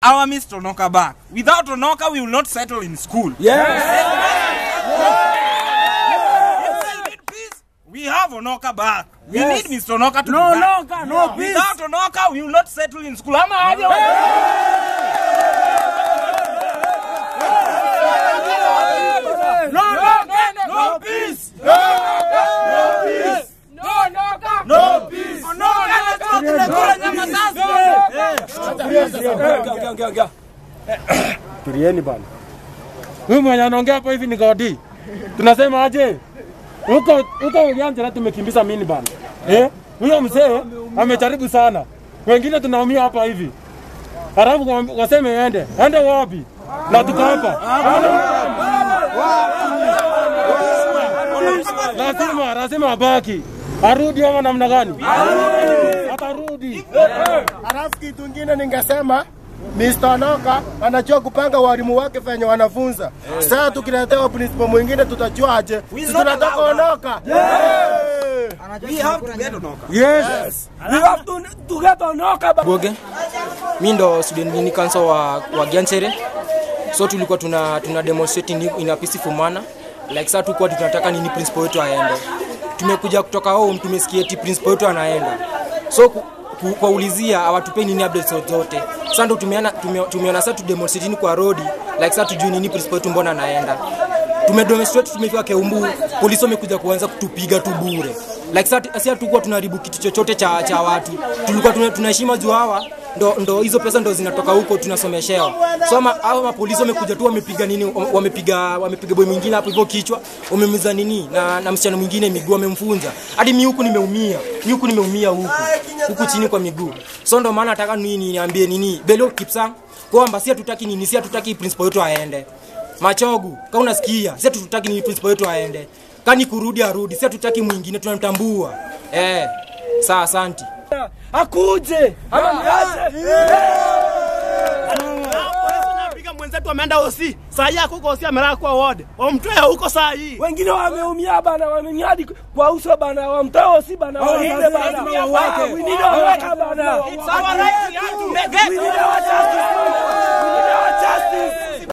our Mr. Onoka back. Without Onoka, we will not settle in school. Yes. If we need peace, we have Onoka back. We Yes. need Mr. Onoka to No be back. Onoka, no peace. Without Onoka, we will not settle in school. Ama aje No Onoka, no peace. No peace. No Onoka, no peace. Onoka anatoa tunakula nyama sasa. Turieni bana. Huyu mwenye anaongea hapo hivi ni Godi. Tunasema aje? Huko huko Uganda tumekimbiza mini bana. Eh? Huyo mzee amejaribu sana. Wengine tunaumia hapa hivi. Halafu waseme ende. Ende wapi? Na tuko hapa. Lazima lazima abaki. Arudi ama namna gani? Atarudi. Alafu kitu kingine ningesema Mr. Onoka anajua kupanga walimu wake venye wanafunza. Sasa tukiletewa principal mwingine tutajua aje. We Si not tunataka allowed. Onoka. We have to get Onoka. Yes. We have to get Onoka. Boge. Mi ndo student union council wa Gianchere. So tulikuwa tuna demonstrate in a peaceful manner. Like sasa tulikuwa tunataka nini principal wetu aende. Tumekuja kutoka home tumesikia eti principal wetu anaenda. So kuulizia hawatupei nini updates zote. Sasa ndo tumeona sasa tu demonstrate kwa road like sasa tujui nini principal wetu mbona anaenda. Tumedemonstrate, tumefika Keumbu, polisi wamekuja kuanza kutupiga tu bure. Like sasa si hatukuwa tunaharibu kitu chochote cha watu. Tulikuwa tunaheshima juu hawa ndo hizo pesa ndo zinatoka huko tunasomeshewa. So hao mapolisi wamekuja tu wamepiga nini, wamepiga boy mwingine hapo hivyo kichwa, wamemiza nini na msichana mwingine miguu wamemfunza. Hadi mimi huku nimeumia. Mimi huku nimeumia huku chini kwa miguu. So ndo maana nataka nini niambie nini Belio Kipsang kwamba si hatutaki nini, si hatutaki principal wetu aende. Machogu, kama unasikia, si hatutaki nini principal wetu aende. Kani kurudi arudi, si hatutaki mwingine tunamtambua. Sawa, asante. Akuje ama niache. Napiga mwenzetu ameenda OC. Saa hii huko OC amelala kwa ward. Wamtoe huko saa hii. Wengine wameumia bana, wameumia hadi kwa uso bana, wamtoe OC bana, waende bana. We need Onoka bana. It's our right to get. We need our justice.